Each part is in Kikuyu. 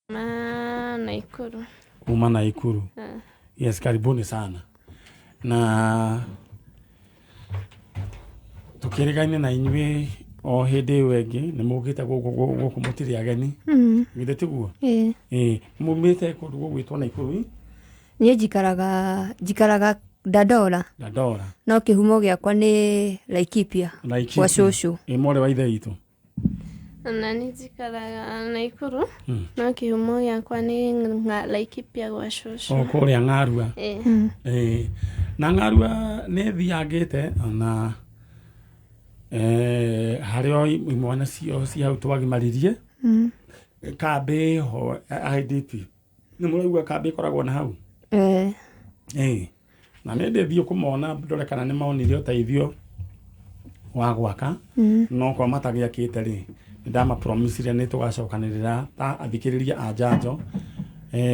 Ma Naikuru. Kuma Naikuru. Yes, karibuni sana. Na tukĩrĩgaine na inyuĩ o hĩndĩ ĩyo ĩngĩ nĩ mũkĩte gũkũ gũkũ mũtirĩ ageni. Githĩ tiguo? Ĩĩ. Ĩĩ, mumĩte kũndũ gũgwĩtwo Naikuru ĩ? Niĩ njikaraga Dandora. Dandora. No kĩhumo gĩakwa nĩ Laikipia. Laikipia. Gwa cũcũ. Ĩ mwarĩ wa ithe witũ. Na niĩ njikaraga Naikuru no kĩhumo gĩakwa nĩ Laikipia gwa cũcũ. O kũrĩa Ng'arua. Ĩĩ. Ĩĩ. Na Ng'arua nĩ thiangĩte na harĩ o imwana cio cia hau twagimaririe. Kambĩ ho IDP. Nĩ mũraigua kambĩ ĩkoragwo na hau? Ĩĩ. Ĩĩ. Na nĩ ndĩthiĩ kũmona ndore kana nĩ monire ũteithio wa gwaka. No korwo matagĩakĩte rĩ, nĩ ndamapromisire nĩ tũgacokanĩrĩra ta athikĩrĩria a Njanjo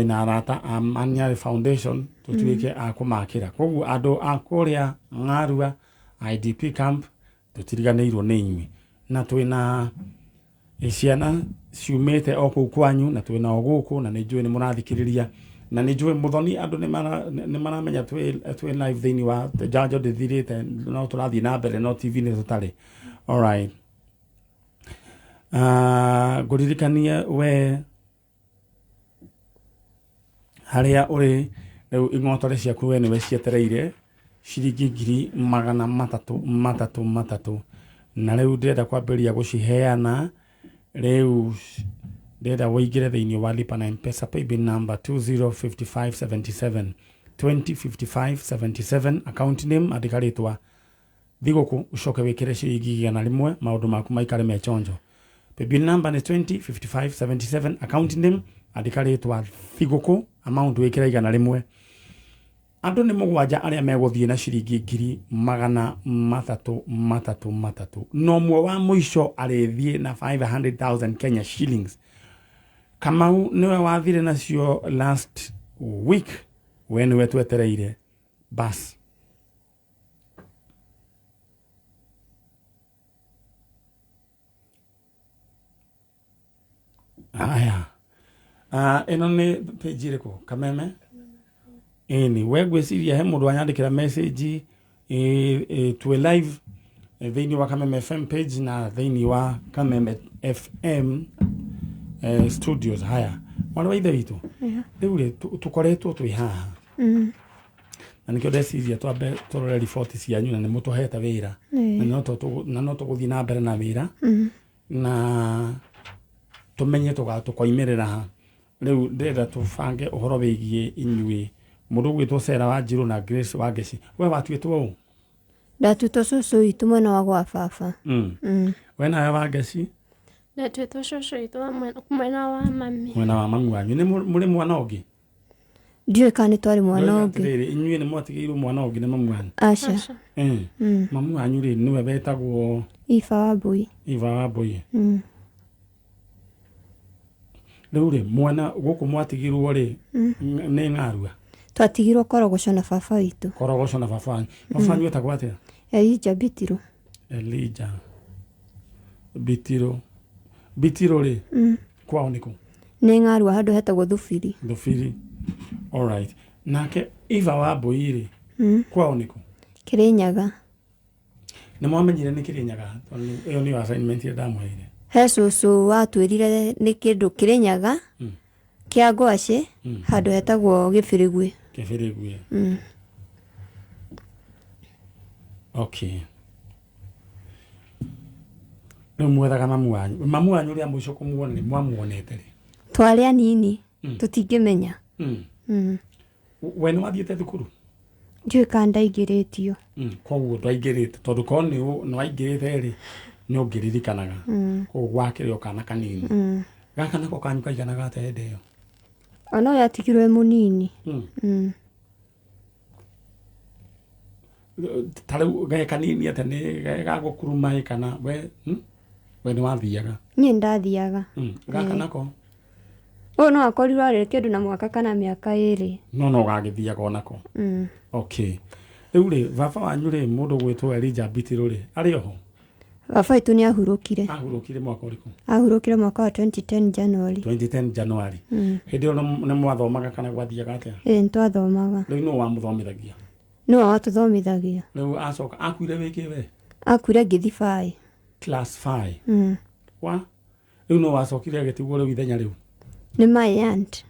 na arata a Manyarĩ Foundation tũtuĩke a kũmakĩra. Koguo andũ a kũrĩa Ng'arua IDP camp tũtiriganĩirwo nĩ inyuĩ. Na twĩna ciana ciumĩte o kũu kwanyu na twĩna o gũkũ na nĩ njũĩ nĩ mũrathikĩrĩria na nĩ njũĩ mũthoni andũ nĩ maramenya twĩ live thĩinĩ wa Njanjo ndĩthirĩte no tũrathiĩ na mbere no TV nĩ tũtarĩ. All right. Ngũririkanie we harĩa ũrĩ rĩu ing'otore ciaku we nĩwe cietereire ciringi ngiri magana matatũ matatũ matatũ na rĩu ndĩrenda kwambĩrĩria gũciheana rĩu ndĩrenda ũingĩre thĩinĩ wa Lipa na M-Pesa paybill number 205577 205577 account name andĩka rĩtwa thigũkũ ũcoke wĩkĩre ciringi igana rĩmwe maũndũ maku maikare me chonjo. Paybill number nĩ 205577 account name andĩka rĩtwa thigũkũ amount wĩkĩre igana rĩmwe. Andũ nĩ mũgwanja arĩa megũthiĩ na ciringi ngiri magana matatũ matatũ matatũ na ũmwe wa mũico arĩthiĩ na 500,000 Kenya shillings. Kamau nĩwe wathire nacio last week, we nĩwe twetereire bas. Aya. Ĩno nĩ page ĩrĩkũ? Kameme? Ĩni, we ngwĩciria he mũndũ wanyandĩkĩra message twĩ live thĩinĩ wa Kameme FM page na thĩinĩ wa Kameme FM studios. Haya, mwarĩ wa ithe witũ, rĩu rĩ tũkoretwo twĩ haha na nĩkĩo ndeciria twambe tũrore riboti cianyu na nĩ mũtũhete wĩra na no tũgũthiĩ na mbere na wĩra na tũmenye tũkoimĩrĩra ha. Rĩu ndĩrenda tũbange ũhoro wĩgiĩ inyuĩ mũndũ ũgwĩtwo Sarah Wanjirũ na Grace Wangeci. We watuĩtwo ũ? Ndatuĩtwo cũcũ witũ mwena wa gwa baba. We nawe Wangeci? Ndatuĩtwo cũcũ witũ wa mwena wa mami. Mwena wa mami wanyu. Nĩ mũrĩ mwana ũngĩ? Ndiũĩ kana nĩ twarĩ mwana Ndoiga ũngĩ. atĩrĩrĩ, inyuĩ nĩ mwatigĩirwo mwana ũngĩ nĩ mamu wanyu? Aca. Aca. Mamu wanyu rĩ nĩwe wetagwo Iba wa Mbui. Iba wa Mbui. Rĩu rĩ mwana gũkũ mwatigirwo rĩ nĩ Ng'arua? Twatigirwo Korogoco na baba witũ. Korogoco na baba wanyu. Baba wanyu etagwo atĩa? Elijah Bitirũ. Elijah Bitirũ. Bitirũ rĩ kwao nĩ kũ? Nĩ Ng'arua handũ hetagwo Thubiri. Thubiri. All right. Nake Eva wa Mbui rĩ kwao nĩ kũ? Kĩrĩnyaga. Nĩ mwamenyire nĩ Kĩrĩnyaga tondũ ĩyo nĩyo assignment ĩrĩa ndamũheire. He cũcũ watwĩrire nĩ kĩndũ Kĩrĩnyaga kĩa ngwacĩ handũ hetagwo Gĩbĩrĩgwĩ. Kĩbĩrĩgwĩ. Okay. Rĩu mwethaga mamu wanyu. Mamu wanyu rĩa mũico kũmuona nĩ mwamuonete rĩ? Twarĩ anini tũtingĩmenya. We nĩ wathiĩte thukuru? Ndiũĩ kana ndaingĩrĩtio. Koguo ndwaingĩrĩte tondũ korwo nĩ waingĩrĩte rĩ nĩ ũngĩririkanaga. Koguo gwakĩrĩ o kana kanini. Gaka nako kanyu kaiganaga atĩa hĩndĩ ĩyo? Ona ũyũ atigirwo e mũnini. Ta rĩu ge kanini atĩa nĩ ga gũkuruma ĩ kana we We nĩ wathiaga? Niĩ ndathiaga. Gaka nako? Ũyũ no akorirwo arĩ kĩndũ na mwaka kana mĩaka ĩrĩ. No no gagĩthiaga onako. Okay. Rĩu rĩ baba wanyu rĩ mũndũ gwĩtwo Elijah Bitirũ rĩ arĩ oho? Baba witũ nĩ ahurũkire. Ahurũkire mwaka ũrĩkũ? Ahurũkire mwaka wa 2010 January. 2010 January. Hĩndĩ ĩyo nĩ mwathomaga kana gwathiaga atĩa? Ĩĩ, nĩ twathomaga. Rĩu nũ wamũthomithagia? Nĩwe watũthomithagia. Rĩu acoka akuire wĩkĩ we? Akuire ngĩthi baĩ. Class 5. Wa rĩu nũ wacokire agĩtigwo rĩu ithenya rĩu? Nĩ my aunt.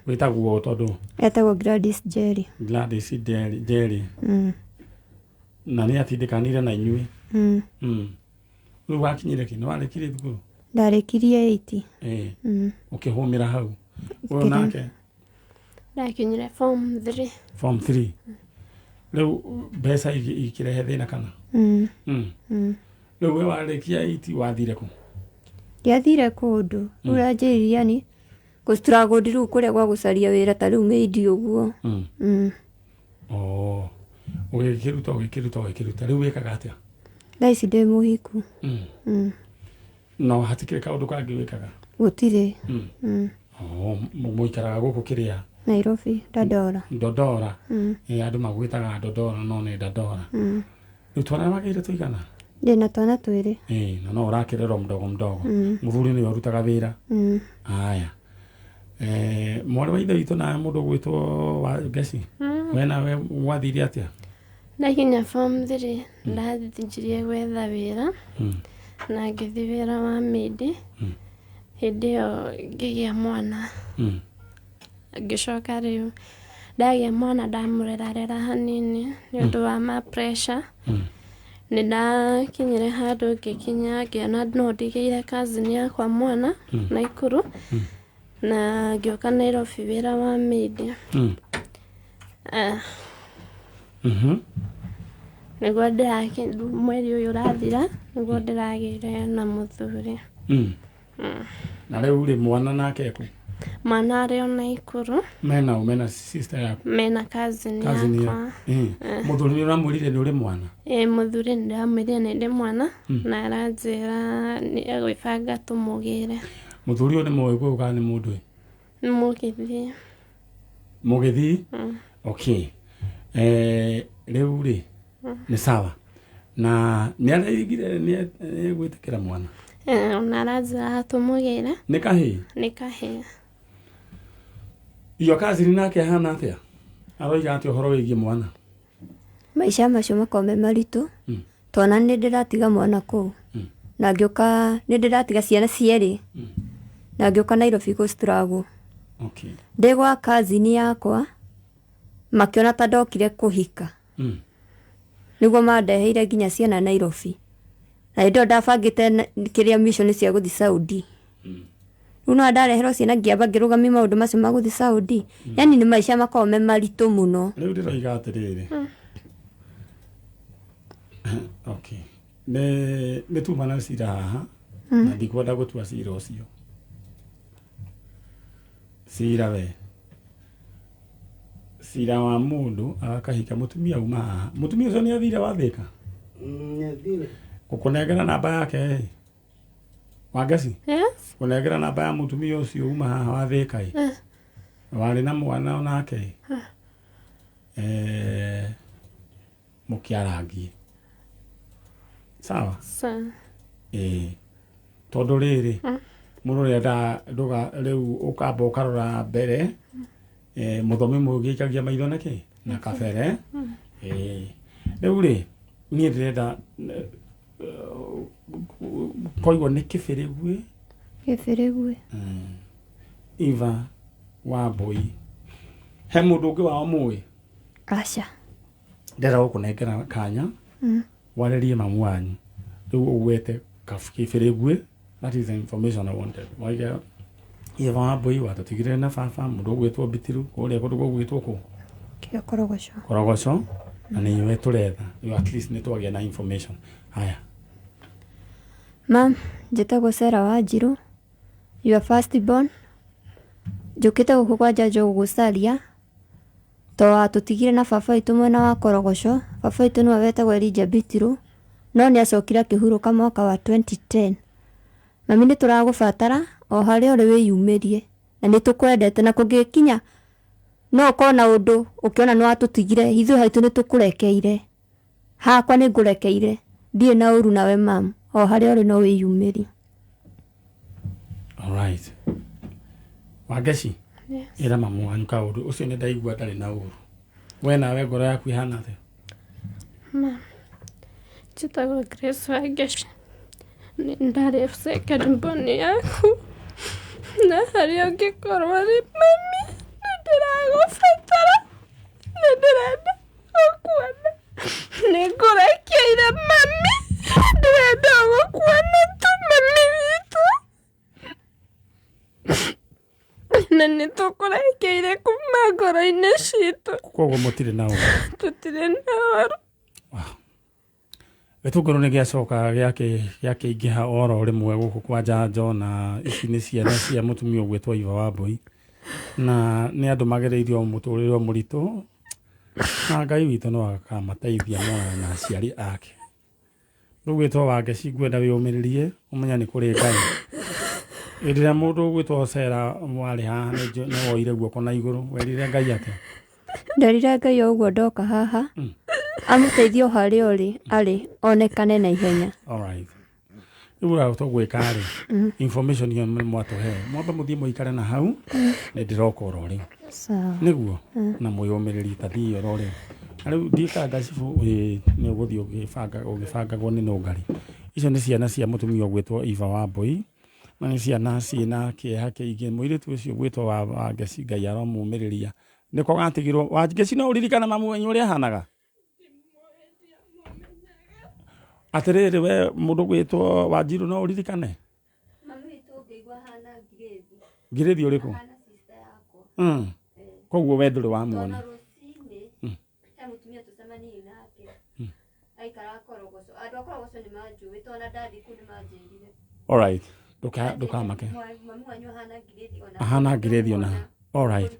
Wĩtagwo tondũ? Etagwo Gladys Jerry. Gladys Jerry. Na nĩ atindĩkanire na inyuĩ? Rĩu wakinyire kĩ? Nĩ warĩkirie thukuru? Ndarĩkirie 8. Ĩĩ. Ũkĩhũmĩra hau. Ũyũ nake? Ndakinyire form 3. Form 3. Rĩu mbeca ikĩrehe thĩna kana? Rĩu we warĩkia 8 wathire kũ? Ndiathire kũndũ. Rĩu ranjĩrĩria ni gũstruggle rĩu kũrĩa gwa gũcaria wĩra ta rĩu maid ũguo. Oh. Ũgĩkĩruta ũgĩkĩruta ũgĩkĩruta rĩu wĩkaga atĩa? Thaa ici ndĩ mũhiku. No hatikĩrĩ kaũndũ kangĩ wĩkaga? Gũtirĩ. Oh, mũikaraga gũkũ kĩrĩa? Nairobi, Dandora. Dandora. Ĩ andũ magwĩtaga Dandora no nĩ Dandora. Rĩu twana wagĩire tũigana? Ndĩna twana twĩrĩ. Ĩ, na no ũrakĩrerwo mdogo mdogo. Mũthuri nĩwe ũrutaga wĩra. Aya. Mwarĩ wa ithe witũ na mũndũ ũgwĩtwo wa Ngeci. We nawe gwathire atĩa? Ndakinya form 3 ndathirie gwetha wĩra na ngĩthiĩ wĩra wa maid. Hĩndĩ ĩyo ngĩgĩa mwana. Ngĩcoka rĩu ndagĩa mwana ndamũrerarera hanini nĩ ũndũ wa ma pressure. Nĩ ndakinyire handũ ngĩkinya ngĩona no ndigĩire cousin yakwa mwana Naikuru na ngĩũka Nairobi wĩra wa maid. Nĩguo mweri ũyũ ũrathira nĩguo ndĩragĩire na mũthuri. Na rĩu rĩ mwana nake ekũ? Mwana arĩ o Naikuru. Mena ũ? Mena sister yaku? Mena cousin Cousin yakwa. Mũthuri nĩ ũramwĩrire nĩ ũrĩ mwana? Ĩ, mũthuri nĩ ndĩramwĩrire nĩ ndĩ mwana na aranjĩra nĩ egwĩbanga tũmũgĩre. Mũthuri ũyũ nĩ mũĩ kũu kana nĩ mũndũ ĩ? Nĩ mũgĩthii. Mũgĩthii? Okay. Rĩu rĩ nĩ sawa. Na nĩ araigire nĩ egwĩtĩkĩra mwana? Ona aranjĩra tũmũgĩre. Nĩ kahĩĩ? Nĩ kahĩĩ. Iyo cousin nake ahana atĩa? Aroiga atĩa ũhoro wĩgiĩ mwana? Maica macio makoragwo me maritũ. Twana nĩ ndĩratiga mwana kũu. Na ngĩũka nĩ ndĩratiga ciana cierĩ. Na ngĩũka Nairobi gũ struggle. Okay. Ndĩ gwa cousin yakwa makĩona ta ndokire kũhika. Nĩguo mandeheire nginya ciana Nairobi. Na hĩndĩ ĩyo ndabangĩte kĩrĩa mission cia gũthiĩ Saudi. Rĩu no ndareherwo ciana ngĩamba ngĩrũgamia maũndũ macio ma gũthiĩ Saudi. Yani nĩ maica makoragwo me maritũ mũno. Rĩu ndĩroiga atĩrĩrĩ. Okay. Nĩ tuma na cira haha na ndikwenda gũtua cira ũcio. Cira we. Cira wa mũndũ agakahika mũtumia uma haha. Mũtumia ũcio nĩ athire wathĩka? Nĩ athire. Gũkũnengera namba yake ĩ. Wangeci? Yes. Kũnengera namba ya mũtumia ũcio uma haha wathĩka ĩ. Warĩ na mwana onake ĩ. Mũkĩarangie. Sawa? Sawa. Ĩĩ. Tondũ rĩrĩ mũndũ ũrĩa ndũga rĩu ũkamba ũkarora mbere mũthomi mũũgĩ aikagia maitho na kĩ na kabere. Ĩĩ. Rĩu rĩ niĩ ndĩrenda koiguo nĩ kĩbĩrĩgwĩ. Kĩbĩrĩgwĩ. Eva Wambui. He mũndũ ũngĩ wao mũĩ? Aca. Ndĩrenda gũkũnengera kanya warĩrie mamu wanyu. Rĩu ũgwete kĩbĩrĩgwĩ. That is the information I wanted. Waiga Eva Wambui watũtigire na baba mũndũ ũgwĩtwo Mbitiru kũrĩa kũndũ gũgwĩtwo kũ? Kĩa Korogoco. Korogoco. Na nĩ inyuĩ tũretha. Rĩu at least nĩ twagĩa na information. Haya. Mam, njĩtagwo Sarah Wanjiru. Your first born. Njũkĩte gũkũ kwa Njanjo gũgũcaria to watũtigire na baba witũ mwena wa Korogoco. Baba witũ nĩwe wetagwo Elijah Mbitiru no nĩ acokire akĩhurũka mwaka wa 2010. Mami nĩ tũragũbatara o harĩa ũrĩ wĩyumĩrie na nĩ tũkwendete na kũngĩkinya no ũkorwo na ũndũ ũkĩona nĩ watũtigire ithuĩ haitũ nĩ tũkũrekeire. Hakwa nĩ ngũrekeire. Ndirĩ na ũru nawe mam, o harĩa ũrĩ no wĩyumĩrie. Alright. Wangeci, Yes. ĩra mamu wanyu kaũndũ ũcio nĩ ndaigua ndarĩ na ũru. We nawe ngoro yaku ĩhana atĩa? Ma, njĩtagwo Grace Wangeci. Nĩ ndarĩ second born yaku na harĩa ũngĩkorwo rĩ mami nĩ ndĩragũbatara, nĩ ndĩrenda gũkuona, nĩ ngũrekeire mami, ndĩrenda gũkuona tu mami witũ, na nĩ tũkũrekeire kuma ngoro-inĩ citũ. Koguo mũtirĩ na ũru. Tũtirĩ na ũru. Gĩtũngũrũ nĩ gĩacoka gĩakĩingĩha oro rĩmwe gũkũ kwa Njanjo, na ici nĩ ciana cia mũtumia ũgwĩtwo Iva Wambui, na nĩ andũ magereirio mũtũrĩre mũritũ, na Ngai witũ no akamateithia mwana na aciari ake. Rĩu gwĩtwo Wangeci ngwenda wĩyũmĩrĩrie ũmenye nĩ kũrĩ Ngai. Hĩndĩ ĩrĩa mũndũ ũgwĩtwo Sera warĩ haha nĩ woire guoko na igũrũ, werire Ngai atĩa? Nderire Ngai o ũguo ndoka haha amũteithie o harĩa ũrĩ arĩ onekane na ihenya. Alright. Rĩu ũrĩa tũgwĩka rĩ, information ĩyo nĩ mwatũhe, mwambe mũthiĩ mũikare na hau, nĩ ndĩroka oro rĩu. Sawa. Nĩguo na mwĩyũmĩrĩrie ta thiĩ oro rĩu. Na rĩu ndiĩkaga cibũ nĩ ũgũthiĩ ũgĩbangagwo nĩ nũngari. Icio nĩ ciana cia mũtumia ũgwĩtwo Eva Wambui, na nĩ ciana ciĩna kĩeha kĩingĩ. Mũirĩtu ũcio ũgwĩtwo Wangeci Ngai aromũmĩrĩria. Nĩko gatigirwo. Wangeci no ũririkane mamu wanyu ũrĩa ahanaga? Atĩrĩrĩ we mũndũ gwĩtwo Wanjiru no ũririkane? Mami witũ ũngĩigua ahana ngirĩthi. Ngirĩthi ũrĩkũ? Ahana sister yakwa. Koguo we ndũrĩ wamuona. Twana rũcinĩ he mũtumia tũcemanirie nake aikaraga Korogoco. Andũ a Korogoco nĩ manjũĩ tondũ ona ndathiĩ kũu nĩ manjĩrire. Alright. Ndũkamake. Mami wanyu ahana ngirĩthi ona. Ahana ngirĩthi ona. Alright.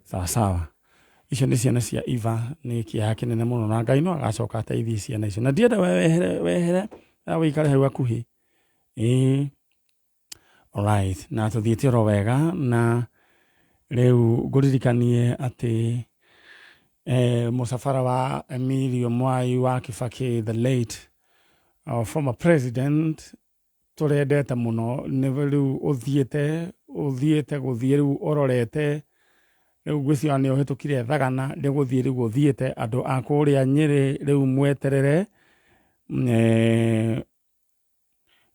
Sawa sawa. Icio nĩ ciana cia Eva, nĩ kĩeha kĩnene mũno, na Ngai no agacoka ateithie ciana icio. Na ndienda we wehere, na wĩikare hau hakuhĩ. Ĩĩ. Alright, na tũthiĩte oro wega, na rĩu ngũririkanie atĩ mũcabara wa Emilio Mwai wa Kibaki, the late our former president, tũrendete mũno, nĩ rĩu ũthiĩte gũthiĩ rĩu ũrorete, rĩu ngwĩciria nĩ ũhĩtũkire Thagana, nĩ gũthiĩ rĩu ũthiĩte, andũ a kũrĩa Nyĩrĩ rĩu mweterere,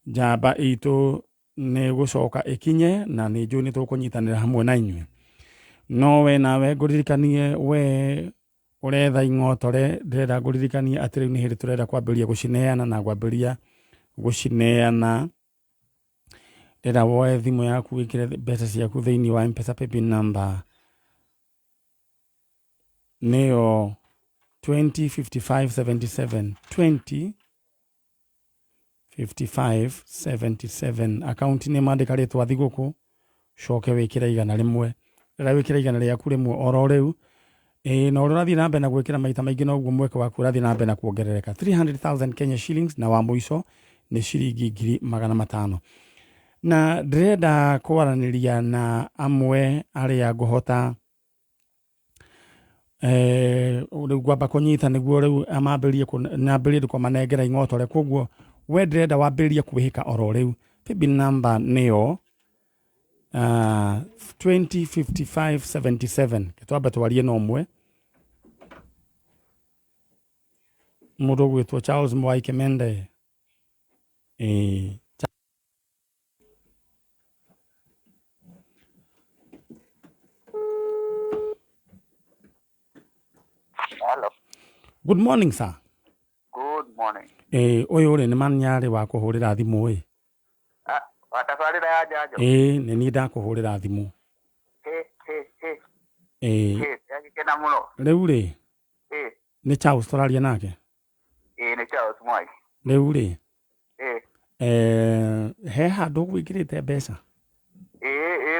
njamba itũ nĩ gũcoka ĩkinye, na nĩ njũĩ nĩ tũkũnyitanĩra hamwe na inyuĩ. No we nawe ngũririkanie, we ũretha ing'otore, ndĩrenda ngũririkanie atĩ rĩu nĩ hĩndĩ tũrenda kwambĩrĩria gũcineana na kwambĩrĩria gũcineana. Ndĩrenda woe thimũ yaku wĩkĩre mbeca ciaku thĩinĩ wa M-Pesa paybill number nĩyo 205577, 205577. Akaunti nĩ mandĩka rĩtwa thigũkũ, coke wĩkĩre 100. Rĩrĩa wĩkĩre 100 rĩaku rĩmwe oro rĩu, na ũrĩa ũrathiĩ na mbere na gwĩkĩra maita maingĩ noguo mweke waku ũrathiĩ na mbere na kuongerereka. 300,000 Kenya shillings, na wa mũico nĩ ciringi 500,000. Na ndĩrenda kwaranĩria na amwe arĩa ngũhota rĩu ngwamba kũnyita nĩguo rĩu mambĩrĩrie nyambĩrĩrie kũmanengera ing'otore. Koguo we ndĩrenda wambĩrĩrie kwĩhĩka oro rĩu. Paybill number nĩyo 205577. Twambe twarie na ũmwe mũndũ ũgwĩtwo Charles Mwai Kimende. Hello. Good morning sir. Good morning. Ũyũ rĩ nĩ manyarĩ wa kũhũrĩra thimũ ĩ. Watabarĩra ya njanjo. Nĩ niĩ ndakũhũrĩra thimũ. He he he. He, ndagĩkena mũno. Rĩu rĩ, nĩ Charles tũraria nake? Nĩ Charles Mwai. Rĩu rĩ, he handũ ũgwĩkĩrĩte mbeca?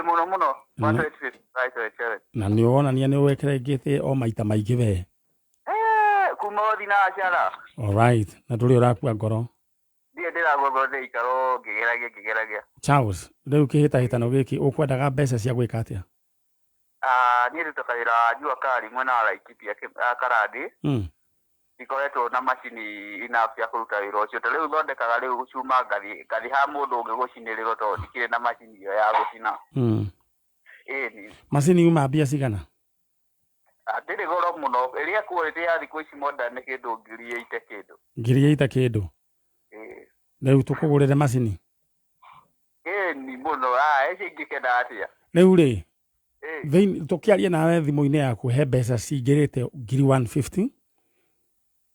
Mũno mũno. 125.7. Na nĩ wonania nĩ wĩkĩrĩte o maita maingĩ we. Kuma ũthi na acara. Alright, na ndũrĩ ũrakua ngoro. Ndiĩ ndĩragua ngoro, ndĩikaro ngĩgeragia. Charles, rĩu kĩhĩtahĩtano gĩkĩ ũkwendaga mbeca cia gwĩka atĩa? Niĩ ndutaga wĩra wa jua kali mwena wa Laikipia, Karandi. Ndikoretwo na macini enough ya kũruta wĩra ũcio. Ta rĩu thondekaga rĩu cuma ngathi ha mũndũ ũngĩ gũcinĩrĩrwo tondũ ndikĩrĩ na macini ĩyo ya gũcina. Ĩni. Macini yuma mbia cigana? Ndĩrĩ goro mũno, ĩrĩa quality ya thikũ ici modern nĩ kĩndũ 8,000 kĩndũ. 8,000 kĩndũ. Ĩĩ. Rĩu tũkũgũrĩre macini? Ĩni mũno, icio ingĩkena atĩa. Rĩu rĩ, thĩinĩ tũkĩaria nawe thimũ-inĩ yaku he mbeca cingĩrĩte 150,000.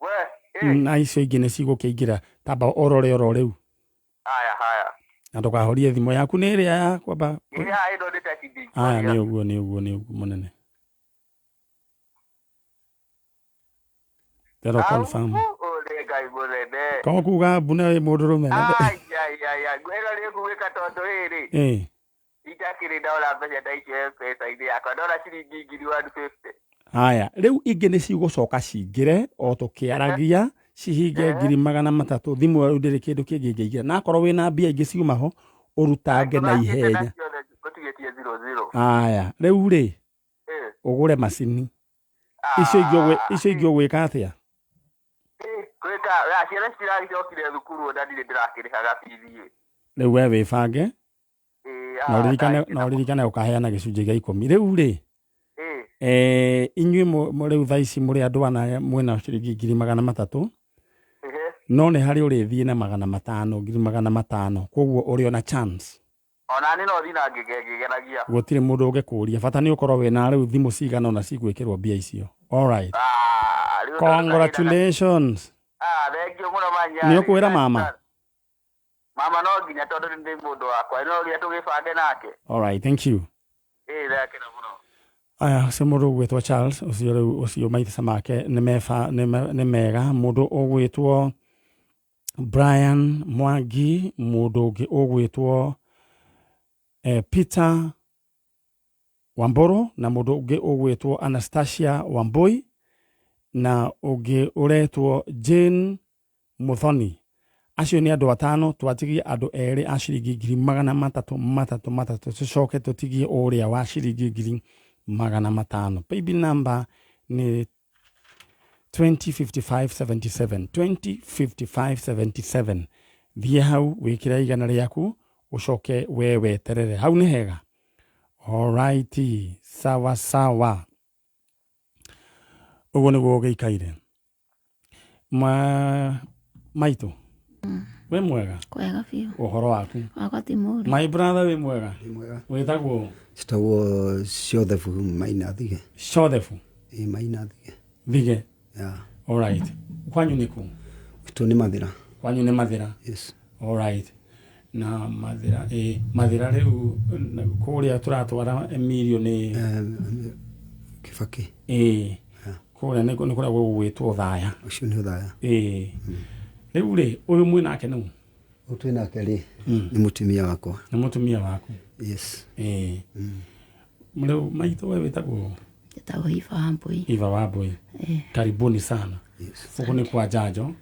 We, Na icio ingĩ nĩ cigũkĩingĩra, tamba ũrore oro rĩu. Haya haya. Na ndũkahorie thimũ yaku nĩ ĩrĩa ya kwamba. Ĩrĩa ĩno nĩ tekithi. Aya, nĩ ũguo nĩ ũguo nĩ ũguo mũnene. Tero confirm. Ũrĩ Ngai mũnene. Ko kuga mbu na wĩ mũndũrũme. Ai ai ai ai, ĩno nĩ ngwĩka tondũ rĩrĩ. Itakĩrĩ ndona mbeca ta icio M-Pesa-inĩ yakwa, ndona ciringi 150,000. Haya, rĩu ingĩ nĩ cigũcoka cingĩre o tũkĩaragia cihinge 300,000. Thimũ ĩyo rĩu ndĩrĩ kĩndũ kĩngĩ ĩngĩingĩra, na akorwo wĩna mbia ingĩ ciuma ho ũrutange na ihenya. Gũtigĩtie 00. Haya, rĩu rĩ, ũgũre macini icio ingĩ, icio ingĩ ũgwĩka atĩa? Gwĩka ciana ciragĩcokire thukuru na ndirĩ ndĩrakĩrĩhaga bithi. Rĩu we wĩbange na ũririkane, na ũririkane ũkaheana gĩcunjĩ gĩa 10. Rĩu rĩ, inyuĩ rĩu thaa ici mũrĩ andũ ana mwĩna ciringi 300,000, no nĩ harĩ ũrĩthiĩ na 500, 500,000, koguo ũrĩ ona chance. Ona nĩ no thiĩ na ngĩgeragia. Gũtirĩ mũndũ ũngĩkũria, bata nĩ ũkorwo wĩna rĩu thimũ cigana ona cigwĩkĩrwo mbia icio. All right. Congratulations. Thank you mũno manya. Nĩ ũkwĩra mama? Mama no nginya tondũ nĩ mũndũ wakwa, no nginya tũgĩbange nake. All right, thank you. Thakĩra mũno. Aya, ũcio mũndũ ũgwĩtwo Charles, ũcio rĩu ũcio maica make nĩ mega. Mũndũ ũgwĩtwo Brian Mwangi, mũndũ ũngĩ ũgwĩtwo Peter Wamboro, na mũndũ ũngĩ ũgwĩtwo Anastasia Wambui, na ũngĩ ũretwo Jane Muthoni. Acio nĩ andũ atano, twatigie andũ erĩ a ciringi 300,000 3 3, tũcoke tũtigie ũrĩa wa ciringi 500,000. Paybill number nĩ 205577, 205577. Thiĩ hau wĩkĩre 100 rĩaku ũcoke we weterere. Hau nĩ hega. Alright, sawa sawa. Ũguo nĩguo gĩikaire. Maitũ, wĩ mwega? Kwega biũ. Ũhoro waku? Wakwa ti mũũru. My brother wĩ mwega? Wĩtagwo? Citagwo Shothefu Maina Thige. Shothefu? Ĩ, Maina Thige. Thige? Yeah. All right. Kwanyu nĩ kũ? Gwitũ nĩ Mathĩra. Kwanyu nĩ Mathĩra? Yes. All right. Na Mathĩra, ĩ, Mathĩra rĩu kũrĩa tũratwara Emilio nĩ Kibaki. Ĩ, kũrĩa nĩ kũrĩa gũgwĩtwo Thaya. Ũcio nĩ Thaya. Ĩ. Rĩu rĩ, ũyũ mwĩ nake nũ? Ũyũ twĩ nake rĩ, nĩ mũtumia wakwa. Nĩ mũtumia waku? Yes. Ĩ. Rĩu maitũ we wĩtagwo? Njĩtagwo Eva Wambui. Eva Wambui. Karibuni sana. Gũkũ nĩ kwa Njanjo.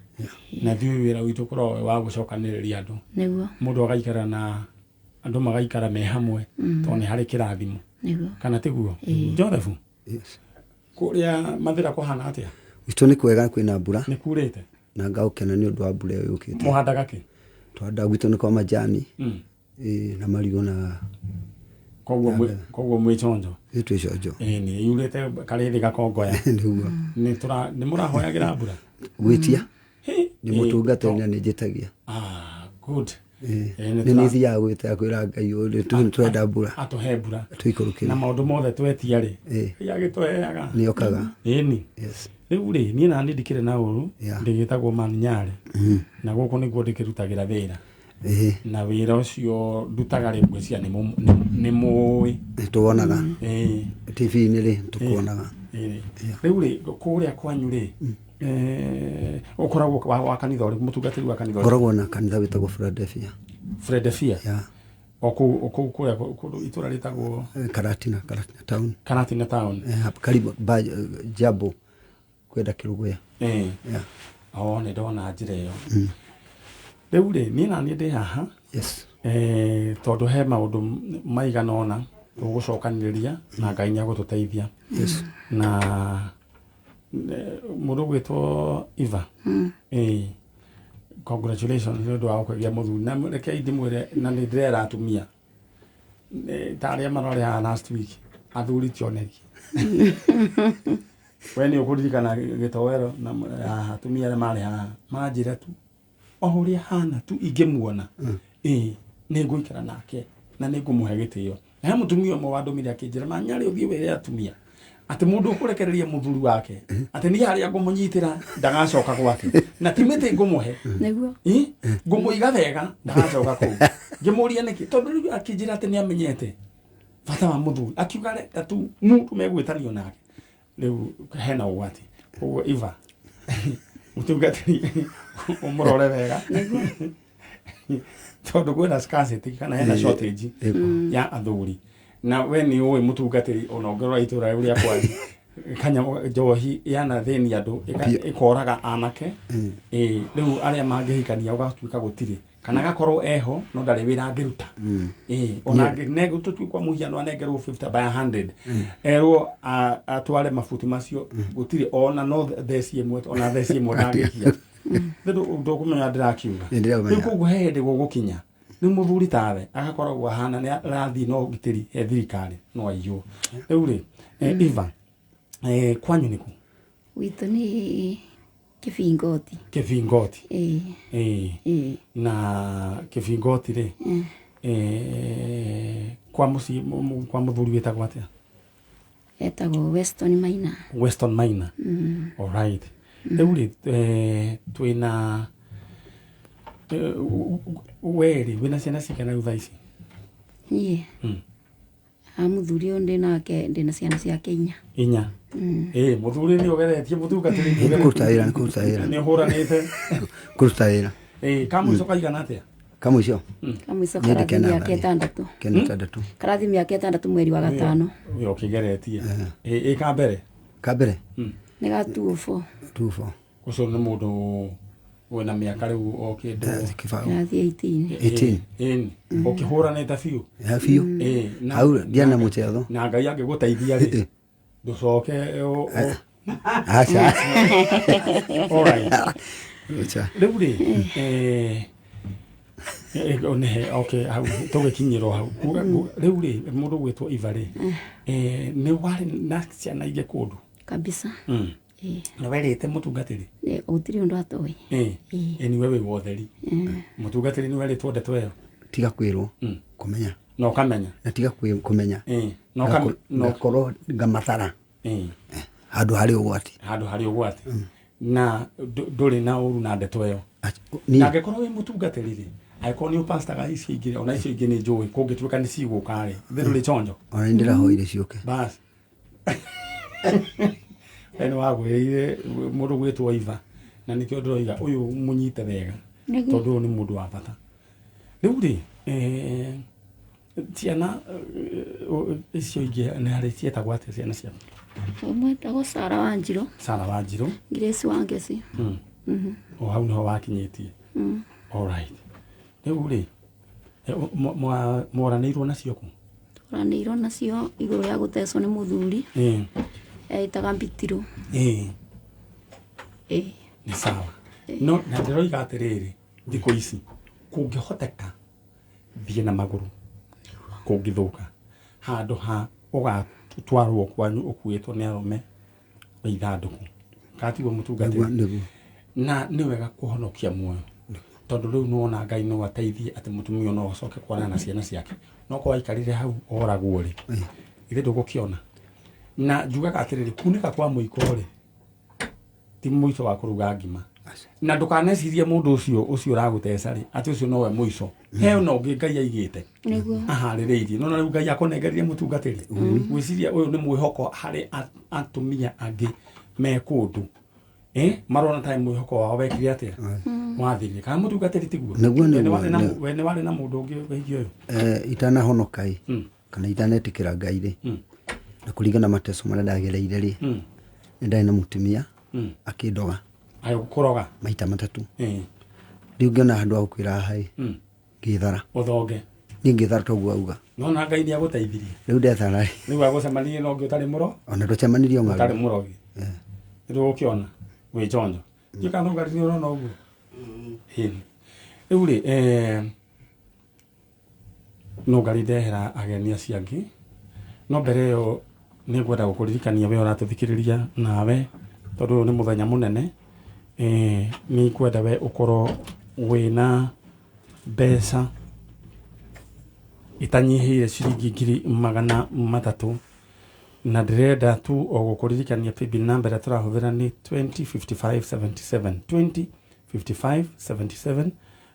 Na ithuĩ wĩra witũ ũkoragwo wĩ wa gũcokanĩrĩria andũ. Nĩguo. Mũndũ agaikara na andũ magaikara me hamwe, tondũ nĩ harĩ kĩrathimo. Nĩguo. Kana tiguo? Joseph? Yes. Kũrĩa Mathĩra kũhana atĩa? Gwitũ nĩ kwega, kwĩna mbura. Nĩ kurĩte? Na ngaũkena nĩ ũndũ wa mbura ĩyo yũkĩte. Mũhandaga kĩ? Tũhandaga gwitũ nĩ kwa majani. Na marigũ na Koguo mwĩ chonjo? Ĩ, twĩ chonjo. Ĩ, nĩ yurĩte karĩthĩ gakongoya. Nĩguo. Nĩ mũrahoyagĩra mbura? Gwĩtia. Nĩ mũtungatĩri na nĩ njĩtagia. Good. Nĩ nĩ thiaga gwĩtia kwĩra Ngai ũyũ, nĩ twenda mbura. Atũhe mbura. Atũikũrũkĩrie. Na maũndũ mothe twetia rĩ, Ngai agĩtũheaga. Nĩ okaga. Ĩni. Yes. Rĩu rĩ, niĩ nani ndikĩrĩ na ũru, ndĩgĩtagwo Man Nyarĩ. Na gũkũ nĩkuo ndĩkĩrutagĩra wĩra. Na wĩra ũcio ndutaga rĩ, ngwĩciria nĩ mũĩ. Nĩ tuonaga. TV-inĩ rĩ, tũkuonaga. Rĩu rĩ, kũrĩa kwanyu rĩ, ũkoragwo wa kanitha ũrĩkũ, mũtungatĩri wa kanitha ũrĩkũ? Ngoragwo na kanitha wĩtagwo Philadelphia. Philadelphia? Yeah. O kũu kũrĩa kũndũ itũra rĩtagwo Karatina, Karatina town. Karatina town. Karibu Jambo kwenda Kĩrũgũya. Yeah. Oh, nĩ ndona njĩra ĩyo. Rĩu rĩ, niĩ naniĩ ndĩ haha. Yes. Tondũ he maũndũ maigana ũna tũgũcokanĩrĩria na Ngai nĩ egũtũteithia. Yes. Na Mũndũ ũgwĩtwo Eva. Congratulations nĩ ũndũ wa gũkũgĩa mũthuri. Na rekei ndĩmwĩre, na nĩ ndĩrera atumia ta arĩa mararĩ haha last week, athuri ti oneki. We nĩ ũkũririkana gĩtoero na haha atumia arĩa marĩ haha manjĩra tu o ũrĩa hana tu ingĩmuona, ĩĩ, nĩ ngũikara nake na nĩ ngũmũhe gĩtĩo. Na he mũtumia ũmwe wandũmire akĩnjĩra, manyarĩ ũthiĩ wĩre atumia atĩ mũndũ ũkũrekereria mũthuri wake atĩ niĩ harĩa ngũmũnyitĩra ndagacoka gwake, na ti mĩtĩ ngũmũhe. Nĩguo. Ĩ, ngũmũiga wega ndagacoka kũu. Ngĩmũria nĩkĩ, tondũ rĩu akĩnjĩra atĩ nĩ amenyete bata wa mũthuri, akiuga reka tu mũndũ megwĩtanio nake rĩu hena ũgwati. Koguo Eva, mũtungatĩri ũmũrore wega, tondũ kwĩna scarcity kana hena shortage ya athuri. Na we nĩ ũĩ, mũtungatĩri, ona ũngĩrora itũra rĩu rĩa kwanyu, kanyamũ njohi yanathĩnia andũ, ĩkoraga anake. Ĩ, rĩu arĩa mangĩhikania ũgatuĩka gũtirĩ, kana gakorwo eho no ndarĩ wĩra angĩruta. Ĩ, ona tũtue kwa mũhiano anengerwo 50 by 100, erwo atware mabuti macio, gũtirĩ ona no theci ĩmwe, ona theci ĩmwe ndangĩkia. Rĩu ndũkũmenya ndĩrakiuga. Nĩ ndĩramenya. Rĩu koguo he hĩndĩ gũgũkinya rĩu mũthuri tawe agakoragwo ahana nĩ arathiĩ no ũgitĩri he thirikari no aiywo. Rĩu rĩ, Eva, kwanyu nĩkũ? Gwitũ nĩ Kĩbingoti. Kĩbingoti? Ĩĩ. Ĩĩ. Ĩĩ. Na Kĩbingoti rĩ, kwa mũciĩ kwa mũthuri wĩtagwo atĩa? Etagwo Weston Maina. Weston Maina. Alright. Rĩu rĩ, twĩna we rĩ, wĩna ciana cigana rĩu thaa ici? Niĩ a mũthuri ũyũ ndĩ nake, ndĩna ciana ciake inya. Inya. Ĩ, mũthuri nĩ ũgeretie, mũtungatĩri nĩ Nĩ kũruta wĩra, nĩ kũruta wĩra. Nĩ ũhũranĩte. Kũruta wĩra. Ĩ, kamũico kaigana atĩa? Kamũico. Kamũico Niĩ karathi ndikena mĩaka thani. 6. Kena 6. Karathi mĩaka 6 mweri wa gatano. Ũyũ ũkĩgeretie. Ĩ, ĩ, ka mbere? Ka mbere. Nĩ ga 204. 24. Ũcio nĩ mũndũ wĩna mĩaka rĩu o kĩndũ. Kĩbaũ. Karathi 18. 18. Ĩni ũkĩhũranĩte biũ. Ya biũ. Ĩ, na Hau ndiana mũcetho. Na Ngai angĩgũteithia rĩ, ndũcoke Aca. Alright. Aca. Rĩu rĩ, nĩ okay, hau tũgĩkinyĩrwo hau. Rĩu rĩ, mũndũ gwĩtwo Eva rĩ, nĩ warĩ na ciana ingĩ kũndũ? Kabisa. Ĩĩ. Nĩ werĩte mũtungatĩri? Nĩ gũtirĩ ũndũ atoĩ. Ĩ, nĩwe wĩ wotheri mũtungatĩri, nĩ werĩtwo ndeto ĩyo? Tiga kwĩrwo. Kũmenya. Na ũkamenya? Na tiga kũmenya. Na Ngakorwo ngamathara. Handũ harĩ ũgwati. Handũ harĩ ũgwati. Na ndũrĩ na ũru na ndeto ĩyo? Niĩ. Na angĩkorwo wĩ mũtungatĩri rĩ, angĩkorwo nĩ ũpastaga icio ingĩ, ona icio ingĩ nĩ njũĩ kũngĩtuĩka nĩ cigũka rĩ, thĩ ndũrĩ chonjo? Ona nĩ ndĩrahoire ciũke. Bas, we nĩ wagwĩrĩire mũndũ gwĩtwo Iva, na nĩkĩo ndĩroiga ũyũ mũnyite wega. Nĩguo. Tondũ ũyũ nĩ mũndũ wa bata. Rĩu rĩ, ciana icio ingĩ nĩ harĩ cietagwo atĩa, ciana ciaku? Ũmwe etagwo Sara Wanjirũ. Sara Wanjirũ. Grace Wangeci. O hau nĩho wakinyĩtie? Alright. Rĩu rĩ, mworanĩirwo nacio kũ? Tũranĩirwo nacio igũrũ rĩa gũtecwo nĩ mũthuri. Eĩtaga Mbitirũ. Ĩĩ. Nĩ sawa, no na ndĩroiga atĩrĩrĩ, thikũ ici kũngĩhoteka thiĩ na magũrũ kũngĩthũka, handũ ha ũgatwarwo kwanyu ũkuĩtwo nĩ arũme wa ithandũkũ katiguo, mũtungatĩri? Nĩguo. Na nĩ wega kũhonokia muoyo, tondũ rĩu nĩwona Ngai no ateithie atĩ mũtumia ũyũ no acoke kuonana na ciana ciake. No korwo aikarire hau oragwo rĩ, ithe ndũgũkĩona. Na njugaga atĩrĩrĩ, kunĩka kwa mũiko rĩ, ti mũico wa kũruga ngima. Na ndũkanecirie mũndũ ũcio ũcio ũragũteca rĩ, atĩ ũcio nowe mũico. He ona ũngĩ Ngai aigĩte Nĩguo. aharĩrĩirie. No na rĩu Ngai akũnengerire mũtungatĩri, gwĩciria ũyũ nĩ mwĩhoko harĩ atumia angĩ me kũndũ, marona tarĩ mwĩhoko wao wekire atĩa, wathirire. Kana mũtungatĩri, tiguo? Nĩguo, We nĩ nĩguo, warĩ we nĩ warĩ na mũndũ ũngĩ wĩgiĩ ũyũ? Itanahonoka ĩ, kana itanetĩkĩra Ngai rĩ, na kũringana na mateso marĩa ndagereire rĩ, nĩ ndarĩ na mũtumia akĩndoga. Agĩkũroga? Maita 3. Rĩu ngĩona handũ ha gũkwĩra haha ĩ, ngĩthara. Ũthonge. Niĩ ngĩthara toguo auga. Nona Ngai nĩ agũteithirie. Rĩu ndethara rĩ, Rĩu agũcemanirie na ũngĩ ũtarĩ mũro ona twacemanirie o ũtarĩ ng'aru. mũrogi. Nĩ wĩ njonjo. Ndiũ kana ũgari nĩ ũrona ũguo. Ĩni. Rĩu rĩ, no ngari ndehera ageni acio angĩ. No mbere ĩyo nĩ ngwenda gũkũririkania we ũratũthikĩrĩria nawe tondũ ũyũ nĩ mũthenya mũnene. Nĩ ngwenda we ũkorwo wĩna mbeca itanyihĩire ciringi 300,000 na ndĩrenda tu o gũkũririkania paybill number ĩrĩa tũrahũthĩra nĩ 205577 205577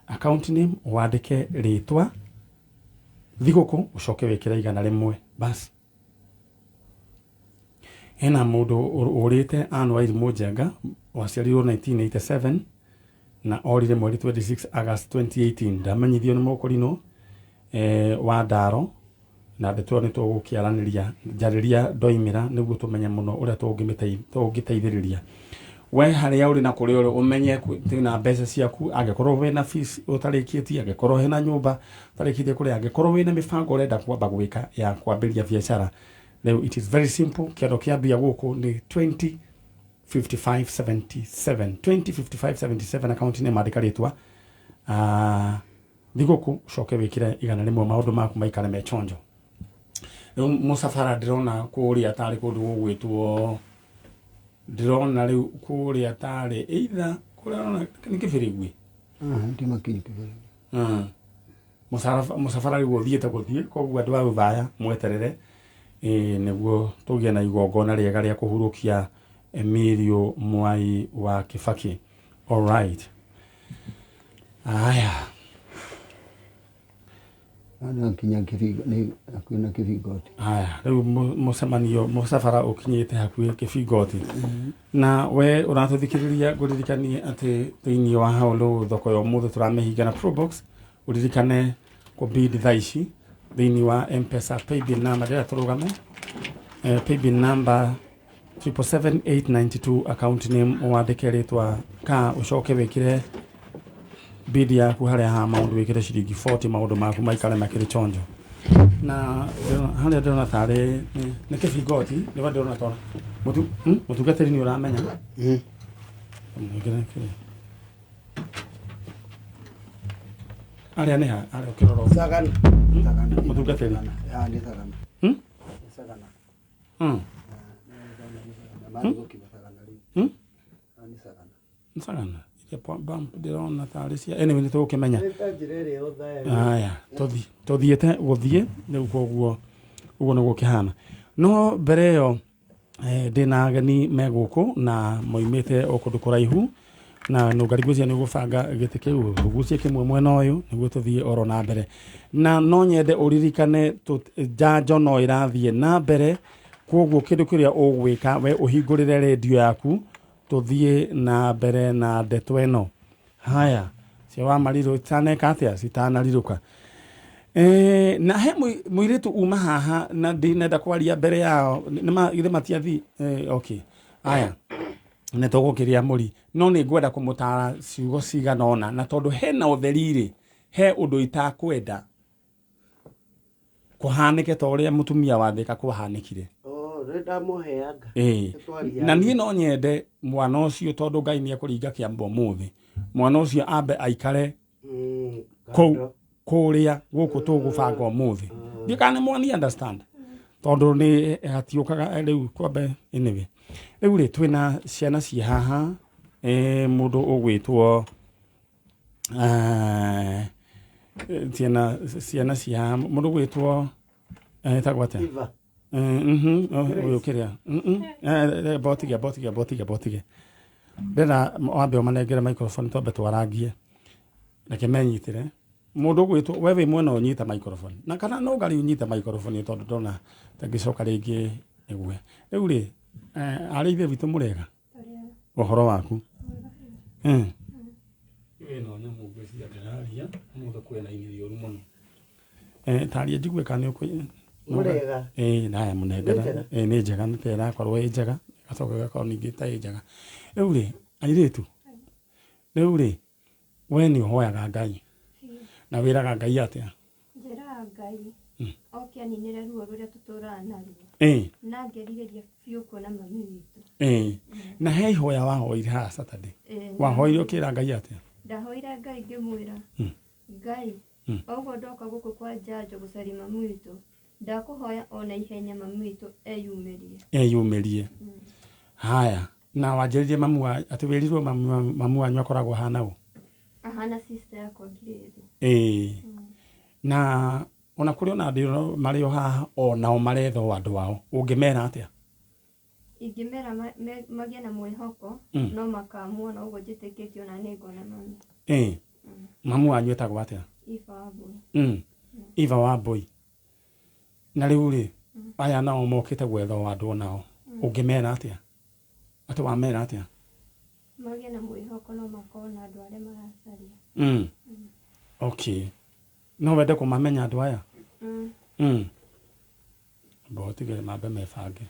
account name wandĩke rĩtwa thigũkũ ũcoke wĩkĩre 100 bas. Hena mũndũ ũrĩte Ann Wairimu Njenga waciarirwo 1987 na orire mweri 26 August 2018. Ndamenyithio nĩ mũkũrinũ wa ndaro na ndeto ĩyo nĩ tũgũkĩaranĩria njarĩria ndoimĩra nĩguo tũmenye mũno ũrĩa tũngĩteithĩrĩria. We harĩa ũrĩ na kũrĩa ũrĩ ũmenye na mbeca ciaku, angĩkorwo wĩna fees ũtarĩkĩtie, angĩkorwo hena nyũmba ũtarĩkĩtie kũrĩa, angĩkorwo wĩna mĩbango ũrenda kwamba gwĩka ya kwambĩrĩria biacara. Rĩu it is very simple, kĩando kĩa mbia gũkũ nĩ 205577 205577 account name andĩka rĩtwa thigũkũ ũcoke wĩkĩre 100 maũndũ maku maikare me chonjo. Rĩu mũcabara ndĩrona kũrĩa tarĩ kũndũ gũgwĩtwo, ndĩrona rĩu kũrĩa tarĩ either kũrĩa ndĩrona nĩ Kĩbĩrĩgui. Ndimakinyu Kĩbĩrĩgui. Mũcabara rĩu ũthiĩte gũthiĩ, koguo andũ a Rũthaya mweterere nĩguo tũgĩe na igongona rĩega rĩa kũhurũkia Emilio Mwai wa Kibaki. All right. Aya. Nginya kĩbingo nĩ hakuhĩ na kĩbingoti. Aya, rĩu mũcemanio mũcabara ũkinyĩte hakuhĩ kĩbingoti. Na we ũratũthikĩrĩria ngũririkanie atĩ thĩinĩ wa hau rĩu thoko ya ũmũthĩ tũramĩhinga na Probox, ũririkane kũbid thaa ici thĩinĩ wa M-Pesa paybill number ndĩrenda tũrũgame. Paybill number 777892 account name wandĩke rĩtwa ka ũcoke wĩkĩre bid yaku harĩa ha maũndũ wĩkĩre ciringi 40 maũndũ maku maikare makĩrĩ chonjo. Na harĩa ndĩrona tarĩ nĩ kĩbingoti nĩwe ndĩrona tona mũtungatĩri nĩ ũramenya. Mwĩkĩre kĩrĩa. Arĩa nĩ ha arĩa ũkĩrora ũguo? Sagana. Sagana. Mũtungatĩri. Ya nĩ Sagana. Nĩ Sagana. Nĩ Sagana. Nĩ Sagana. Iria bump ndĩrona tarĩ cia anyway nĩ tũgũkĩmenya. Aya, tũthiĩte gũthiĩ rĩu koguo ũguo nĩguo kĩhana. No mbere ĩyo ndĩna ageni me gũkũ na moimĩte o kũndũ kũraihu na nũngari ngwĩciria nĩ ũgũbanga gĩtĩ kĩu ũgucie kĩmwe mwena ũyũ nĩguo tũthiĩ oro na mbere. Na no nyende ũririkane njanjo no ĩrathiĩ na mbere, koguo kĩndũ kĩrĩa ũgwĩka we ũhingũrĩre redio yaku tũthiĩ na mbere na ndeto ĩno. Haya, cia wa marirũ itaneka atĩa citanarirũka. Na he mũirĩtu uma haha na ndinenda kwaria mbere yao githĩ matiathi okay. Aya, nĩ tũgũkĩria mũri no nĩ ngwenda kũmũtara ciugo cigana ũna na tondũ hena ũtheri rĩ he ũndũ itakwenda kũhanĩke ta ũrĩa mũtumia wa Thĩka kwahanĩkire. Na niĩ no nyende mwana ũcio tondũ Ngai nĩ ekũringa kĩambo ũmũthĩ mwana ũcio ambe aikare kũu kũrĩa gũkũ tũgũbanga ũmũthĩ. Ndiũ kana nĩ mwani understand tondũ nĩ hatiũkaga rĩu kwambe anyway. Rĩu rĩ twĩna ciana ciĩ haha mũndũ ũgwĩtwo ciana ciĩ haha mũndũ ũgwĩtwo etagwo atĩa? Ũyũ kĩrĩa botige botige botige botige ndĩrenda wambe ũmanengere microphone twambe twarangie reke menyitĩre mũndũ ũgwĩtwo we wĩ mwena ũnyite microphone na kana no ngari ũnyite microphone tondũ ndona tangĩcoka rĩngĩ ĩgwe. Rĩu rĩ arĩ ithe witũ mũrega ũhoro waku ĩno nyamũ ngwĩciria ndĩraria ũmũthĩ kwĩna ini rĩũru mũno. Taria njigue kana nĩ ũkũ Mũrega. Naya mũnengera. Nĩ njega nĩ ta ĩrakorwo ĩ njega ĩgacoka ĩgakorwo ningĩ ta ĩ njega. Rĩu rĩ airĩtu rĩu rĩ we nĩ ũhoyaga Ngai na wĩraga Ngai atĩa? Njĩraga Ngai oke aninĩre ruo rũrĩa tũtũraga naruo. Na ngerirĩria biũ kuona mami witũ. Na he ihoya wahoire haha Saturday. Wahoire ũkĩra Ngai atĩa? Ndahoire Ngai ngĩmwĩra Ngai oguo ndoka gũkũ kwa Njanjo gũcaria mami witũ, ndakũhoya ona ihenya mami witũ eyumĩrie. Eyumĩrie. Haya, na wanjĩrire mamu wa atĩ wĩrirwo mamu wanyu akoragwo ahana ũ? Ahana sister yakwa Ngirĩthi. Ĩĩ. Na ona kũrĩ ona andũ marĩ o haha onao maretha o andũ ao, ũngĩmera atĩa? Ingĩmera magĩe na mwĩhoko no makamuona, ũguo njĩtĩkĩtie ona nĩ ngona mami. Ĩĩ. Mamu wanyu etagwo atĩa? Eva Wambui. Eva Wambui. Na rĩu rĩ, aya nao mokĩte gwetha o andũ onao, ũngĩmera atĩa? Atĩ wamera atĩa? Magĩe na mwĩhoko no makona andũ arĩa maracaria. Okay. No wende kũmamenya andũ aya? Mbotigere mambe mebange.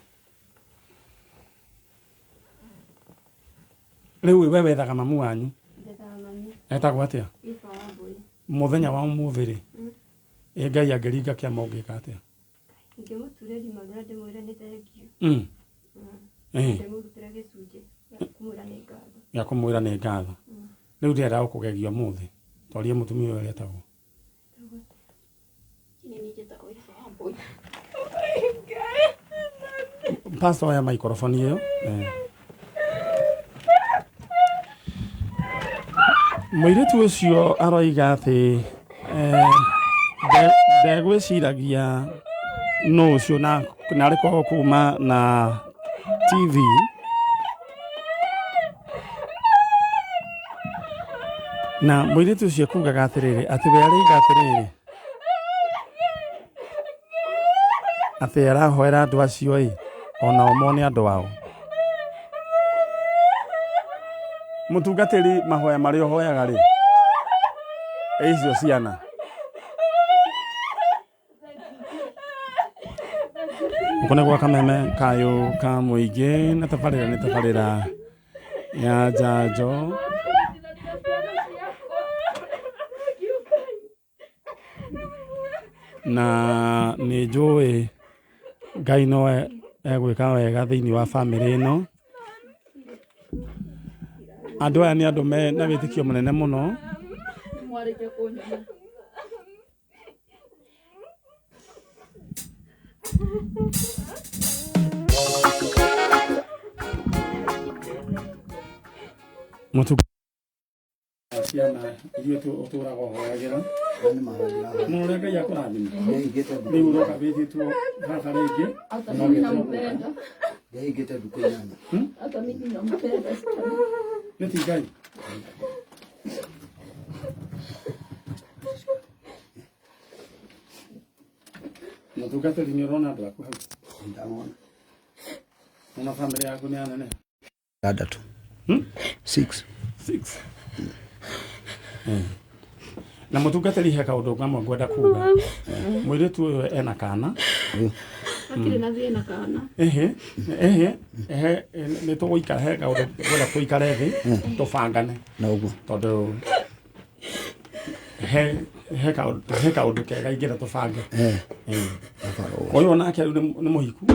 Rĩu we wethaga mamu wanyu? Njethaga mami. Etagwo atĩa? Eva Wambui. Mũthenya wa ũmũthĩ rĩ, ĩ Ngai angĩringa kĩama ũngĩka atĩa? Ingĩmũturĩria maru na ndĩmwĩre nĩ thengio. Ndĩmũrutĩre gĩcunjĩ gĩa kũmwĩra nĩ ngatho. Gĩa kũmwĩra nĩ ngatho. Rĩu ndĩrenda gũkũgegia ũmũthĩ. Twarie mũtumia ũyũ etagwo. Pastor oya maikoroboni ĩyo. Mũirĩtu ũcio aroiga atĩ ndegwĩciragia nũ ũcio na narĩ korwo kuma na TV. Na mũirĩtu ũcio kugaga atĩrĩrĩ, atĩ we arĩiga atĩrĩrĩ, atĩ arahoera andũ acio ĩ, onao mone andũ ao. Mũtungatĩri mahoya marĩa ũhoyaga rĩ, icio ciana. Gũkũ nĩ gwa Kameme kayũ ka mũingĩ na tabarĩra nĩ tabarĩra ya njanjo. Na nĩ njũĩ Ngai no egwĩka wega thĩinĩ wa bamĩrĩ ĩno. Andũ aya nĩ andũ me na wĩtĩkio mũnene mũno. Mũtu ciana ithuĩ ũtũraga ũhoyagĩra. No ũrĩa Ngai akũrathima. Rĩu ũroka wĩtĩtwo baba rĩngĩ. Hata mimi nampenda. Ndahingĩte ndukũ inyanya. Hata mimi nampenda sana. Nĩ ti Ngai. Mũtungatĩri nĩ ũrona andũ aku hau? Ndamona. Ona bamĩrĩ yaku nĩ anene? Ithathatũ. 6. 6. Na mũtungatĩri he kaũndũ kamwe ngwenda kuga. Mũirĩtu ũyũ ena kana. Hatirĩ na thĩna kana. Ehe, ehe, ehe, nĩ tũgũikara he kaũndũ ngwenda tũikare thĩ tũbangane. Na ũguo. Tondũ he kaũndũ kega ingĩenda tũbange. Ũyũ onake rĩu nĩ mũhiku.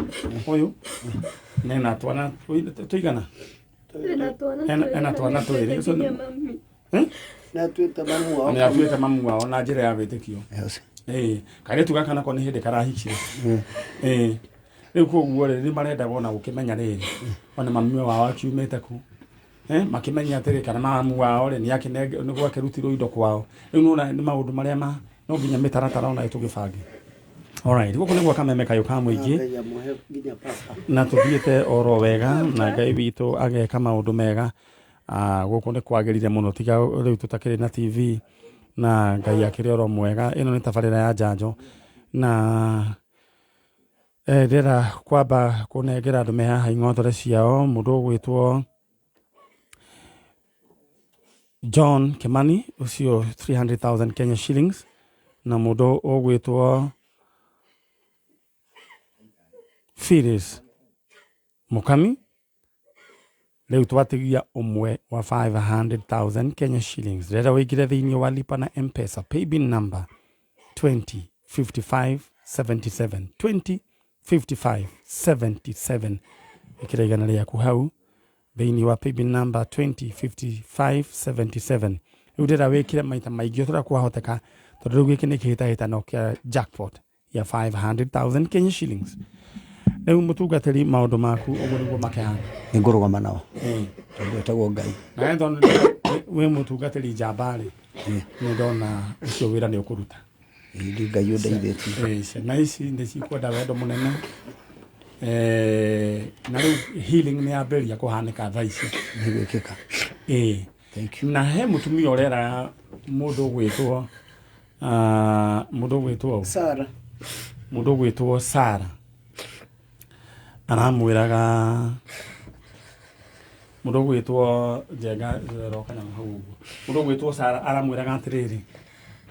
Ũyũ nena twana tũigana? Ena twana twĩrĩ. Ũcio nĩ Nĩ atuĩte mamu wao. Nĩ atuĩte mamu wao na njĩra ya wĩtĩkio. Ĩĩ, kairĩtu gaka nako nĩ hĩndĩ karahikire. Ĩĩ. Rĩu koguo rĩ, nĩ marendaga ona gũkĩmenya rĩrĩ, ona mami wao akiumĩte kũ. Makĩmenya atĩrĩ kana mamu wao rĩ, nĩ akĩnenge nĩ gwakĩrutirwo indo kwao. Rĩu nĩwona nĩ maũndũ marĩa ma no nginya mĩtaratara ona tũgĩbange. Alright, gũkũ nĩ gwa Kameme kayũ ka mũingĩ. Ngai amũhe nginya papa. Na tũthiĩte oro wega na Ngai witũ ageka maũndũ mega. Gũkũ nĩ kwagĩrire mũno tiga rĩu tũtakĩrĩ na TV na Ngai akĩrĩ oro mwega. Ĩno nĩ tabarĩra ya njanjo na ndĩrenda kwamba kũnengera andũ me haha ing'otore ciao. Mũndũ ũgwĩtwo John Kimani ũcio 300,000 Kenya shillings na mũndũ ũgwĩtwo Phyllis Mukami rĩu twatigia ũmwe wa 500,000 Kenya shillings. Rĩrĩa ũingĩre thĩinĩ wa Lipa na M-Pesa paybill number 205577 205577 ĩkĩra igana rĩaku hau. Thĩinĩ wa paybill number 205577. Rĩu ndĩrenda wĩkĩre maita maingĩ ũrĩa kwahoteka, tondũ rĩu gĩkĩ nĩ kĩhĩtahĩtano kĩa jackpot ya 500,000 Kenya shillings. Rĩu mũtungatĩri, maũndũ maku ũguo nĩguo makĩhana. Nĩ ngũrũgama nao tondũ etagwo Ngai. Na tondũ wĩ mũtungatĩri njamba rĩ, nĩ ndona ũcio wĩra nĩ ũkũruta. Ĩĩ, Ngai ũndeithĩtie. Ciana ici nĩ cikwenda wendo mũnene. Na rĩu healing nĩ yambĩrĩria kũhanĩka thaa ici. Nĩ gwĩkĩka. Ĩĩ. Thank you. Na he mũtumia ũrera mũndũ ũgwĩtwo mũndũ ũgwĩtwo Sara. Mũndũ ũgwĩtwo Sara aramwĩraga mũndũ ũgwĩtwo Njenga roka nyamũ hau ũguo, mũndũ ũgwĩtwo Sara aramwĩraga atĩrĩrĩ,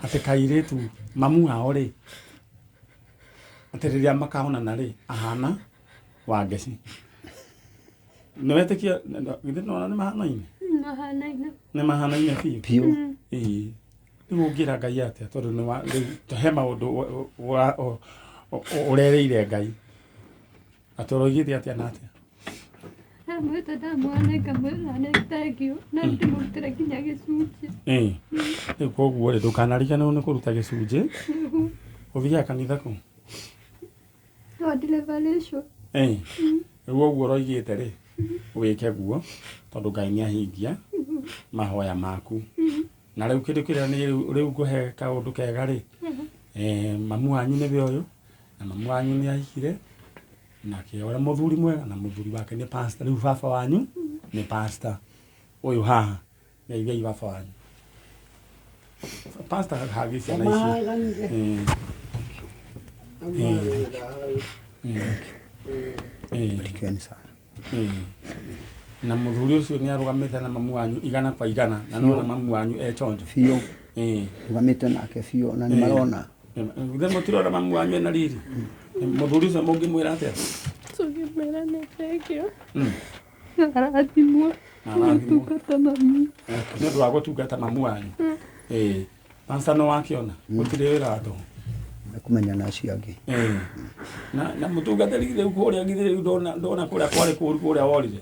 atĩ kairĩtu mamu wao rĩ, atĩ rĩrĩa makaonana rĩ, ahana Wangeci. Nĩ wetĩkia githĩ nĩwona nĩ mahanaine? Mahanaine. Nĩ mahanaine biũ. Biũ. Ĩĩ, rĩu ũngĩra Ngai atĩa, tondũ nĩ wa rĩu he maũndũ ũrereire Ngai atĩ ũroigĩte atĩa na atĩa? Ndamwĩta, ndamuona ngamwĩra nĩ thank you, na ndĩmũrutĩre nginya gĩcunjĩ. Ĩĩ, rĩu koguo rĩ, ndũkanariganĩrwo nĩ kũruta gĩcunjĩ. Ũthiaga kanitha kũ? No deliberation. Ĩĩ, rĩu ũguo ũroigĩte rĩ, wĩke guo, tondũ Ngai nĩ ahingia mahoya maku. Na rĩu kĩndũ kĩrĩa nĩ rĩu ngũhe kaũndũ kega rĩ, mamu wanyu nĩwe ũyũ, na mamu wanyu nĩ ahikire na kĩora mũthuri mwega, na mũthuri wake nĩ pastor. Rĩu baba wanyu nĩ pastor ũyũ haha. Geithiai baba wanyu. Pastor hagi ciana ici. Ĩĩ. Barikiweni sana. Ĩĩ. Na mũthuri ũcio nĩ arũgamĩte na mamu wanyu igana kwa igana, na nona mamu wanyu e chonjo. Biũ. Ĩĩ. Rũgamĩte nake biũ na nĩ marona. Githĩ mũtirona mamu wanyu ena riri? Mũthuri ũcio mũngĩmwĩra atĩa? Tũngĩmwĩra nĩ thank you. Arathimwo. Na arathimwo. Gũtungata mami. Nĩ ũndũ wa gũtungata mamu wanyu. Ĩĩ, pastor, nĩ wakĩona gũtirĩ wĩra wa tũhũ. Nĩ kũmenya na acio angĩ. Ĩĩ. Na mũtungatĩri, rĩu kũrĩa githĩ rĩu ndona kũrĩa kwarĩ kũru, kũrĩa worire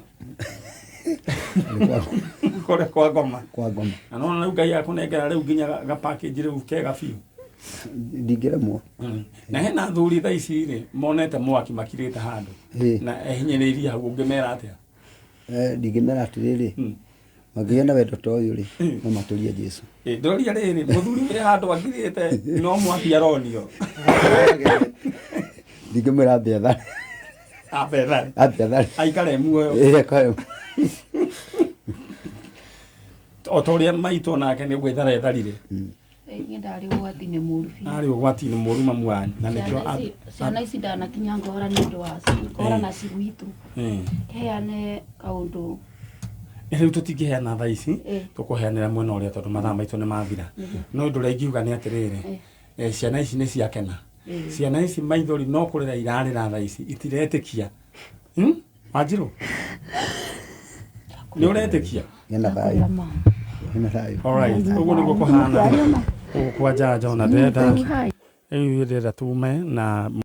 kũrĩa kwa ngoma. Kwa ngoma. Na nona rĩu Ngai akũnengera rĩu nginya ga package rĩu kega biũ. Ndingĩremwo. Na hena athuri thaa ici rĩ monete mwaki makirĩte handũ na ehinyĩrĩirie hau, ũngĩmera atĩa? Ndingĩmera atĩrĩrĩ, mangĩgĩa na wendo ta ũyũ rĩ, no matũrie Jesu. Ndĩroria rĩrĩ, mũthuri wĩ handũ akirĩte no mwaki aronio. Ndingĩmwĩra ambe athare. Ambe ethare. Ambe athare. Aikare muoyo. Ĩĩ, aikare. O ta ũrĩa maitũ nake nĩ gwĩthara etharire. Niĩ ndarĩ ũgwati-inĩ mũru biũ. Arĩ ũgwati-inĩ mũru mamu wanyu, na nĩkĩo Ciana ici ndanakinya ngora nĩ ũndũ wacio, ngora na cigwitũ. Heane kaũndũ. Rĩu tũtingĩheana thaa ici, tũkũheanĩra mwena ũrĩa, tondũ mathaa maitũ nĩ mathira. No ũndũ ũrĩa ingiuga nĩ atĩrĩrĩ, ciana ici nĩ ciakena. Ciana ici maithori no kũrĩra irarĩra thaa ici, itiretĩkia. Wanjirũ, nĩ ũretĩkia? Hena thayũ. Hena thayũ. Alright, ũguo nĩguo kũhana gũkũ kwa Njanjo, na ndĩrenda rĩu ndĩrenda tume na.